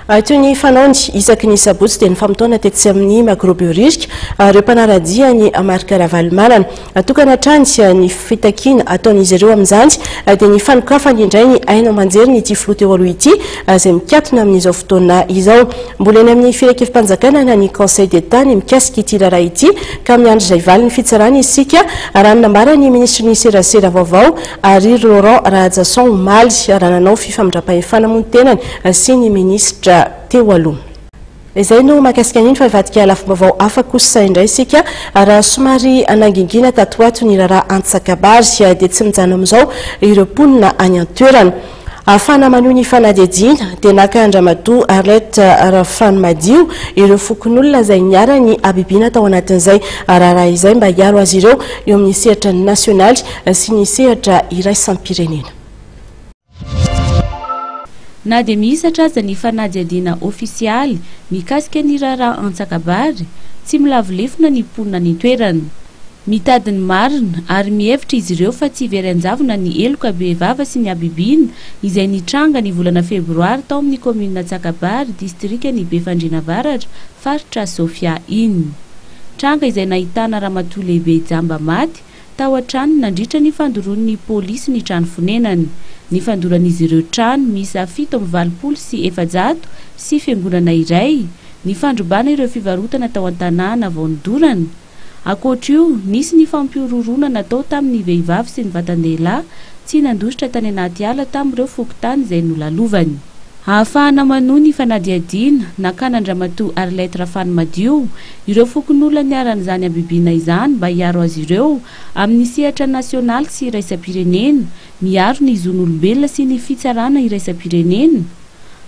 Toy ny fanaony isaky ny sabotsy dia nifamotoana tetsy amin'ny Magro Behoririka ireo mpanara-dia an'i Marc Ravalomanana. Tokana hatrany ny fitakiana ataon'izy ireo amin'izany dia ny fanokafany indray ny haino aman-jeriny ity filoha teo aloha ity izay mikatona amin'izao fotoana izao. Mbola eny amin'ny filankevi-panjakana na ny Conseil d'Etat ny mikasika ity raharaha ity ka miandry izay valin'ny fitsarana isika raha ny nambaran'ny minisitry ny serasera vaovao Harry Laurent Rahajason omaly raha nanao fifamindram-pahefana moa ny tenany sy ny minisitra teo aloha. Izay no mahakasika an'iny fa hivadika lafim-baovao hafa kosa indray isika. Raha somary nangingina tato ho ato ny raharaha Antsakabary dia tsy mijanona amin'izao ireo mponina any an-toerana. Ahafahana manohy ny fanadihadiana dia naka an-dRamatoa Arlette Rafanomadio ireo fokonolona izay niharan'ny habibiana tao anatin'izay raharaha izay mba hiaro azy ireo eo amin'ny sehatra nasionaly sy ny sehatra iraisam-pirenena. Na dia mihisatra aza ny fanadihadiana ofisialy mikasika ny raharaha Antsakabary, tsy milavo lefona ny mponina any an-toerana. Mitady ny marina ary mihevitra izy ireo fa tsy very an-javona ny heloka bevava sy ny habibiana izay nitranga ny volana febroary tao amin'ny kaominina Antsakabary, distrikan'i Befandriana Avaratra, faritra Sofia iny. Tranga izay nahitana ramatoa lehibe jamba maty tao an-tranony nandritra ny fandoroan'ny polisy ny trano fonenany, ny fandoran'izy ireo trano miisa 487 sy fiangonana iray, ny fandrobana ireo fivarotana tao an-tanàna vao nodorana. Ankoatra io, nisy ny fampihorohoroana natao tamin'ny vehivavy sy ny vatan-dehilahy tsy nandositra tany anaty ala tamin'ireo fokontany izay nolalovany. Ahafahana manohy ny fanadihadiana, nakana an-dRamatoa Arlette Rafanimadio, ireo fokonolona niharan'izany habibiana izany mba hiaro azy ireo amin'ny sehatra nasionaly sy iraisam-pirenena, miaro ny zon'olombelona sy ny fitsarana iraisam-pirenena.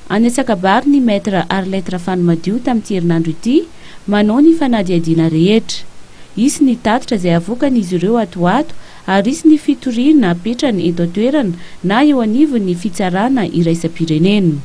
Any Antsakabary ny Maître Arlette Rafanimadio tamin'ity herinandro ity manao ny fanadihadiana rehetra. Hisy ny tatitra izay havoakan'izy ireo ato ho ato ary hisy ny fitoriana apetrany eto an-toerana na eo anivon'ny fitsarana iraisam-pirenena.